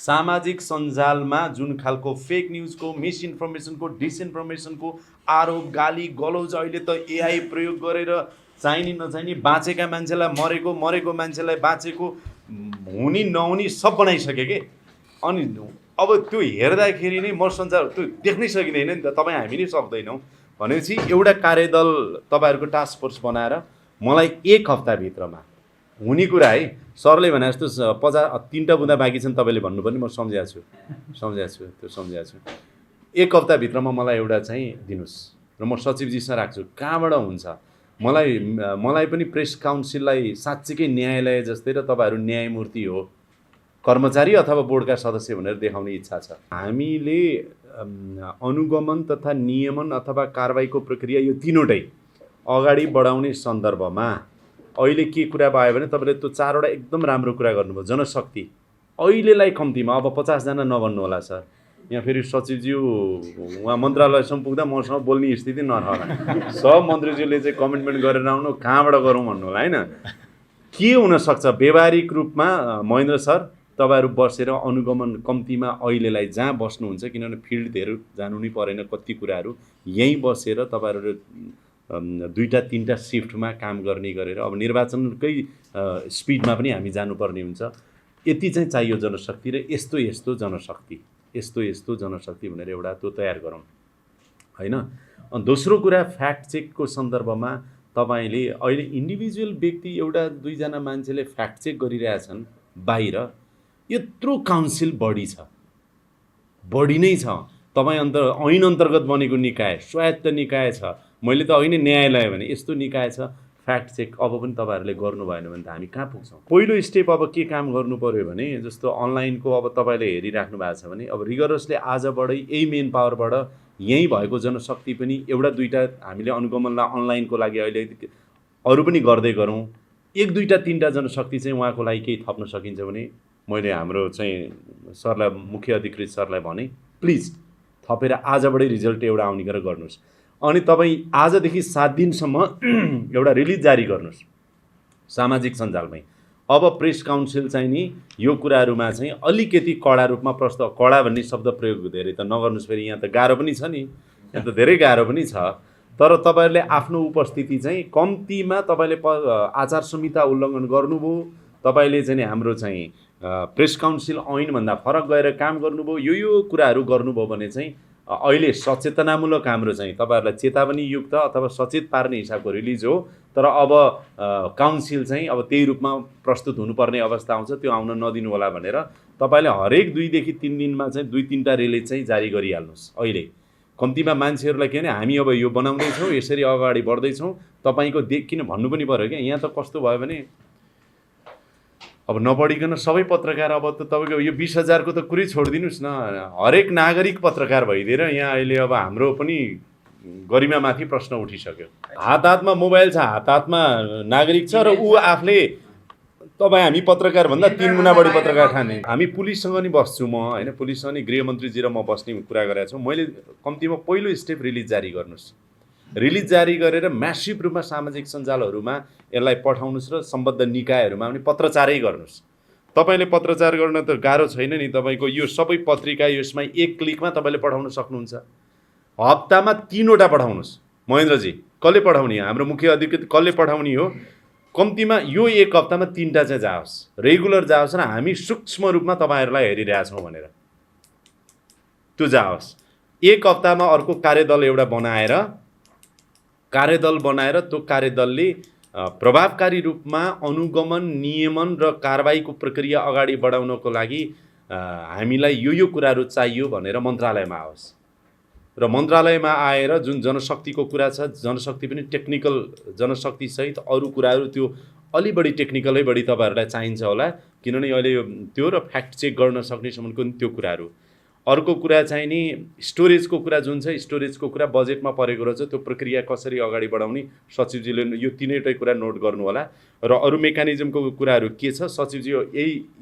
सामाजिक सञ्जालमा जुन खालको फेक न्युजको, मिसइन्फर्मेसनको, डिसइन्फर्मेसनको आरोप, गाली गलौज, अहिले त एआई प्रयोग गरेर चाहिने नचाहिने बाँचेका मान्छेलाई मरेको, मरेको मान्छेलाई बाँचेको, हुने नहुने सब बनाइसके के। अनि अब त्यो हेर्दाखेरि नै म सञ्चार त्यो देख्नै सकिँदैन नि त, तपाईँ हामी नै सक्दैनौँ भनेपछि एउटा कार्यदल तपाईँहरूको टास्क फोर्स बनाएर मलाई 1 हप्ताभित्रमा हुने कुरा है, सरले भने जस्तो 3टा बुँदा बाँकी छन् तपाईँले भन्नुपर्ने, म सम्झाएको छु त्यो सम्झाएको छु। 1 हप्ताभित्रमा मलाई एउटा चाहिँ दिनुहोस् र म सचिवजीसँग राख्छु। कहाँबाट हुन्छ मलाई पनि प्रेस काउन्सिललाई साँच्चीकै न्यायालय जस्तै र तपाईँहरू न्यायमूर्ति हो, कर्मचारी अथवा बोर्डका सदस्य भनेर देखाउने इच्छा छ। हामीले अनुगमन तथा नियमन अथवा कारबाहीको प्रक्रिया यो तीनवटै अगाडि बढाउने सन्दर्भमा अहिले के कुरा भयो भने तपाईँले त्यो 4वटा एकदम राम्रो कुरा गर्नुभयो। जनशक्ति अहिलेलाई कम्तीमा अब 50 जना नभन्नु होला सर, यहाँ फेरि सचिवज्यू उहाँ मन्त्रालयसम्म पुग्दा मसँग बोल्ने स्थिति नरहला। सब मन्त्रीज्यूले चाहिँ कमिटमेन्ट गरेर आउनु, कहाँबाट गरौँ भन्नु होला होइन। के हुनसक्छ व्यावहारिक रूपमा महेन्द्र सर तपाईँहरू बसेर अनुगमन कम्तीमा अहिलेलाई जहाँ बस्नुहुन्छ, किनभने फिल्डहरू जानु नै परेन, कति कुराहरू यहीँ बसेर तपाईँहरू 2टा 3टा सिफ्टमा काम गर्ने गरेर अब निर्वाचनकै स्पिडमा पनि हामी जानुपर्ने हुन्छ। यति चाहिँ चाहियो जनशक्ति र यस्तो यस्तो जनशक्ति भनेर एउटा त्यो तयार गरौँ होइन। अनि दोस्रो कुरा फ्याक्ट चेकको सन्दर्भमा तपाईँले अहिले इन्डिभिजुअल व्यक्ति एउटा 2जना मान्छेले फ्याक्ट चेक गरिरहेछन् बाहिर, यत्रो काउन्सिल बढी छ, बढी नै छ। तपाईँ ऐन अन्तर्गत बनेको निकाय, स्वायत्त निकाय छ, मैले त होइन न्यायालय भने यस्तो निकाय छ। फ्याक्ट चेक अब पनि तपाईँहरूले गर्नु भएन भने त हामी कहाँ पुग्छौँ। पहिलो स्टेप अब के काम गर्नु पर्यो भने जस्तो अनलाइनको अब तपाईँले हेरिराख्नु भएको छ भने अब रिगरसले आजबाटै यही मेन पावरबाट यहीँ भएको जनशक्ति पनि एउटा 2टा हामीले अनुगमनलाई अनलाइनको लागि अहिले अरू पनि गर्दै गरौँ। 1 2टा 3टा जनशक्ति चाहिँ उहाँको लागि केही थप्न सकिन्छ भने मैले हाम्रो चाहिँ सरलाई, मुख्य अधिकृत सरलाई भने प्लिज थपेर आजबाटै रिजल्ट एउटा आउने गरेर गर्नुहोस्। अनि तपाईँ आजदेखि 7 दिनसम्म एउटा रिलिज जारी गर्नुहोस् सामाजिक सञ्जालमै। अब प्रेस काउन्सिल चाहिँ नि यो कुराहरूमा चाहिँ अलिकति कडा रूपमा प्रस्ताव, कडा भन्ने शब्द प्रयोग धेरै त नगर्नुहोस्, फेरि यहाँ त गाह्रो पनि छ नि, यहाँ त धेरै गाह्रो पनि छ। तर तपाईँहरूले आफ्नो उपस्थिति चाहिँ कम्तीमा तपाईँले आचार संहिता उल्लङ्घन गर्नुभयो, तपाईँले चाहिँ हाम्रो चाहिँ प्रेस काउन्सिल ऐनभन्दा फरक गएर काम गर्नुभयो, यो कुराहरू गर्नुभयो भने चाहिँ अहिले सचेतनामूलक हाम्रो चाहिँ तपाईँहरूलाई चेतावनी युक्त अथवा सचेत पार्ने हिसाबको रिलिज हो। तर अब काउन्सिल चाहिँ अब त्यही रूपमा प्रस्तुत हुनुपर्ने अवस्था आउँछ, त्यो आउन नदिनु होला भनेर तपाईँले हरेक 2 देखि 3 दिनमा चाहिँ 2 3टा रिलिज चाहिँ जारी गरिहाल्नुहोस्। अहिले कम्तीमा मान्छेहरूलाई के भने हामी अब यो बनाउँदैछौँ, यसरी अगाडि बढ्दैछौँ, तपाईँको किन भन्नु पनि पऱ्यो क्या। यहाँ त कस्तो भयो भने अब नपढिकन सबै पत्रकार, अब त तपाईँको यो 20,000 को त कुरै छोडिदिनुहोस् न, हरेक नागरिक पत्रकार भइदिएर यहाँ अहिले अब हाम्रो पनि गरिमामाथि प्रश्न उठिसक्यो। हात मोबाइल छ, हातमा नागरिक छ र ऊ आफूले तपाईँ हामी पत्रकार भन्दा 3 गुणा बढी पत्रकार ठाने। हामी पुलिससँग नि बस्छु म होइन, पुलिससँग नि गृहमन्त्रीजी र म बस्ने कुरा गरेको छु। मैले कम्तीमा पहिलो स्टेप रिलिज जारी गर्नुहोस्, रिलिज जारी गरेर म्यासिभ रूपमा सामाजिक सञ्जालहरूमा यसलाई पठाउनुहोस् र सम्बद्ध निकायहरूमा पनि पत्रचारै गर्नुहोस्। तपाईँले पत्रचार गर्न त गाह्रो छैन नि, तपाईँको यो सबै पत्रिका यसमा 1 क्लिकमा तपाईँले पठाउन सक्नुहुन्छ। हप्तामा 3वटा पठाउनुहोस् महेन्द्रजी। कसले पठाउने? हाम्रो मुख्य अधिकृत कसले पठाउने हो? कम्तीमा यो 1 हप्तामा 3टा चाहिँ जाओस्, रेगुलर जाओस् र हामी सूक्ष्म रूपमा तपाईँहरूलाई हेरिरहेछौँ भनेर त्यो जाओस्। 1 हप्तामा अर्को कार्यदल एउटा बनाएर त्यो कार्यदलले प्रभावकारी रूपमा अनुगमन, नियमन र कारबाहीको प्रक्रिया अगाडि बढाउनको लागि हामीलाई यो कुराहरू चाहियो भनेर मन्त्रालयमा आओस् र मन्त्रालयमा आएर जुन जनशक्तिको कुरा छ, जनशक्ति पनि टेक्निकल जनशक्ति सहित अरू कुराहरू त्यो अलि बढी टेक्निकलै बढी तपाईँहरूलाई चाहिन्छ होला, किनभने अहिले त्यो र फ्याक्ट चेक गर्न सक्ने सम्मको त्यो कुराहरू। अर्को कुरा चाहिँ नि स्टोरेजको कुरा जुन छ, स्टोरेजको कुरा बजेटमा परेको रहेछ, त्यो प्रक्रिया कसरी अगाडि बढाउने सचिवजीले यो 3वटै कुरा नोट गर्नु होला। र अरू मेकानिजमको कुराहरू के छ सचिवजी,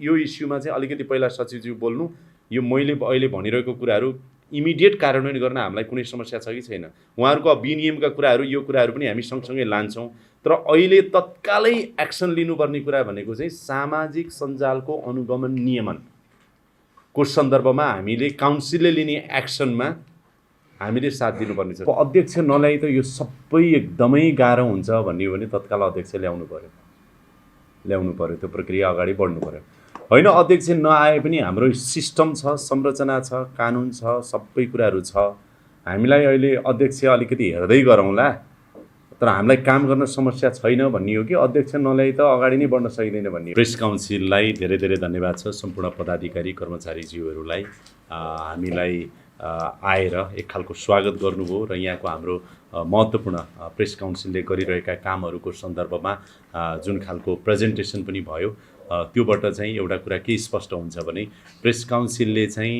यो इस्युमा चाहिँ अलिकति पहिला सचिवजी बोल्नु। यो मैले अहिले भनिरहेको कुराहरू इमिडिएट कार्यान्वयन गर्न हामीलाई कुनै समस्या छ कि छैन। उहाँहरूको विनियमका कुराहरू, यो कुराहरू पनि हामी सँगसँगै लान्छौँ। तर अहिले तत्कालै एक्सन लिनुपर्ने कुरा भनेको चाहिँ सामाजिक सञ्जालको अनुगमन, नियमन को सन्दर्भमा हामीले काउन्सिलले लिने एक्सनमा हामीले साथ दिनुपर्ने छ। अध्यक्ष नल्याई त यो सबै एकदमै गाह्रो हुन्छ भन्ने हो भने तत्काल अध्यक्ष ल्याउनु पर्यो, त्यो प्रक्रिया अगाडि बढ्नु पर्यो। होइन अध्यक्ष नआए पनि हाम्रो सिस्टम छ, संरचना छ, कानुन छ, सबै कुराहरू छ। हामीलाई अहिले अध्यक्ष अलिकति हेर्दै गरौँला, तर हामीलाई काम गर्न समस्या छैन भन्ने हो कि अध्यक्ष नल्याई त अगाडि नै बढ्न सकिँदैन भन्ने। प्रेस काउन्सिललाई धेरै धेरै धन्यवाद छ, सम्पूर्ण पदाधिकारी कर्मचारीज्यूहरूलाई हामीलाई आएर एक खालको स्वागत गर्नुभयो र यहाँको हाम्रो महत्त्वपूर्ण प्रेस काउन्सिलले गरिरहेका कामहरूको सन्दर्भमा जुन खालको प्रेजेन्टेसन पनि भयो, त्योबाट चाहिँ एउटा कुरा के स्पष्ट हुन्छ भने प्रेस काउन्सिलले चाहिँ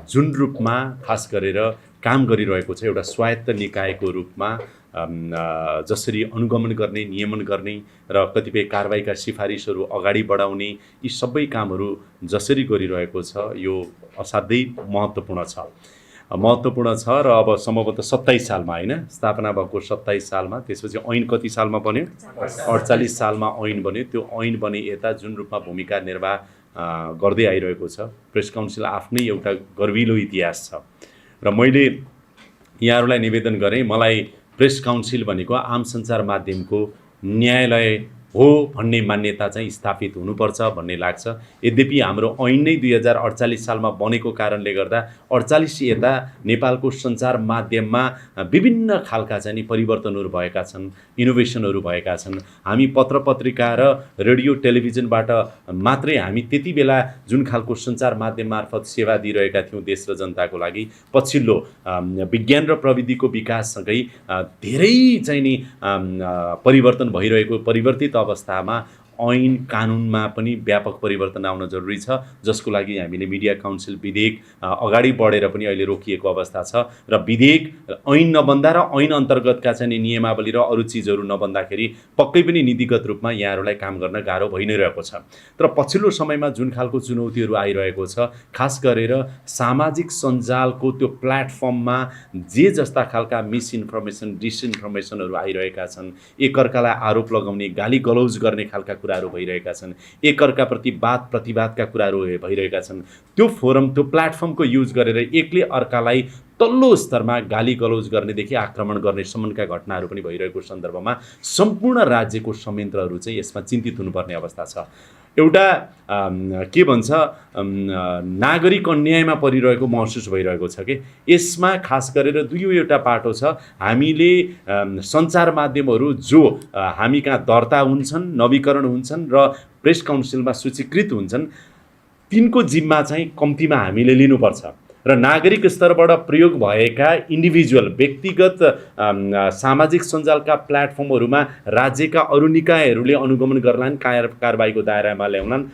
जुन रूपमा खास गरेर काम गरिरहेको छ, एउटा स्वायत्त निकायको रूपमा जसरी अनुगमन गर्ने, नियमन गर्ने र कतिपय कारबाहीका सिफारिसहरू अगाडि बढाउने, यी सबै कामहरू जसरी गरिरहेको छ यो असाध्यै महत्त्वपूर्ण छ र अब सम्भवतः 27 सालमा होइन स्थापना भएको 27 सालमा, त्यसपछि ऐन कति सालमा बन्यो? 48 सालमा ऐन बन्यो। त्यो ऐन बने यता जुन रूपमा भूमिका निर्वाह गर्दै आइरहेको छ प्रेस काउन्सिल आफ्नै एउटा गर्विलो इतिहास छ र मैले यहाँहरूलाई निवेदन गरेँ, मलाई प्रेस काउन्सिल भनेको आम सञ्चार माध्यमको न्यायालय हो भन्ने मान्यता चाहिँ स्थापित हुनुपर्छ भन्ने लाग्छ। यद्यपि हाम्रो ऐन नै 2048 सालमा बनेको कारणले गर्दा 48 यता नेपालको सञ्चार माध्यममा विभिन्न खालका चाहिँ परिवर्तनहरू भएका छन्, इनोभेसनहरू भएका छन्। हामी पत्र पत्रिका र रेडियो टेलिभिजनबाट मात्रै हामी त्यति बेला जुन खालको सञ्चार माध्यम मार्फत सेवा दिइरहेका थियौँ देश र जनताको लागि, पछिल्लो विज्ञान र प्रविधिको विकाससँगै धेरै चाहिँ नि परिवर्तन भइरहेको परिवर्तित अवस्थामा ऐन कानुनमा पनि व्यापक परिवर्तन आउन जरुरी छ, जसको लागि हामीले मिडिया काउन्सिल विधेयक अगाडि बढेर पनि अहिले रोकिएको अवस्था छ र विधेयक ऐन नबन्दा र ऐन अन्तर्गतका चाहिँ नियमावली र अरू चिजहरू नबन्दाखेरि पक्कै पनि नीतिगत रूपमा यहाँहरूलाई काम गर्न गाह्रो भइ नै रहेको छ। तर पछिल्लो समयमा जुन खालको चुनौतीहरू आइरहेको छ, खास गरेर सामाजिक सञ्जालको त्यो प्लेटफर्ममा जे जस्ता खालका मिसइन्फर्मेसन, डिसइन्फर्मेसनहरू आइरहेका छन्, एकअर्कालाई आरोप लगाउने, गाली गलौज गर्ने खालका कुराहरू भइरहेका छन्, एकअर्काप्रति वाद प्रतिवादका कुराहरू भइरहेका छन्। त्यो फोरम, त्यो प्लेटफर्मको युज गरेर एकले अर्कालाई तल्लो स्तरमा गाली गलौज गर्नेदेखि आक्रमण गर्ने सम्मका घटनाहरू पनि भइरहेको सन्दर्भमा सम्पूर्ण राज्यको संयन्त्रहरू चाहिँ यसमा चिन्तित हुनुपर्ने अवस्था छ। एउटा के भन्छ नागरिक अन्यायमा परिरहेको महसुस भइरहेको छ कि यसमा खास गरेर दुईवटा पाटो छ। हामीले सञ्चार माध्यमहरू जो हामी कहाँ दर्ता हुन्छन्, नवीकरण हुन्छन् र प्रेस काउन्सिलमा सूचीकृत हुन्छन्, तिनको जिम्मा चाहिँ कम्तीमा हामीले लिनुपर्छ र नागरिक स्तरबाट प्रयोग भएका इन्डिभिजुअल व्यक्तिगत सामाजिक सञ्जालका प्लेटफर्महरूमा राज्यका अरू निकायहरूले अनुगमन गर्लान्, कारबाहीको दायरामा ल्याउलान्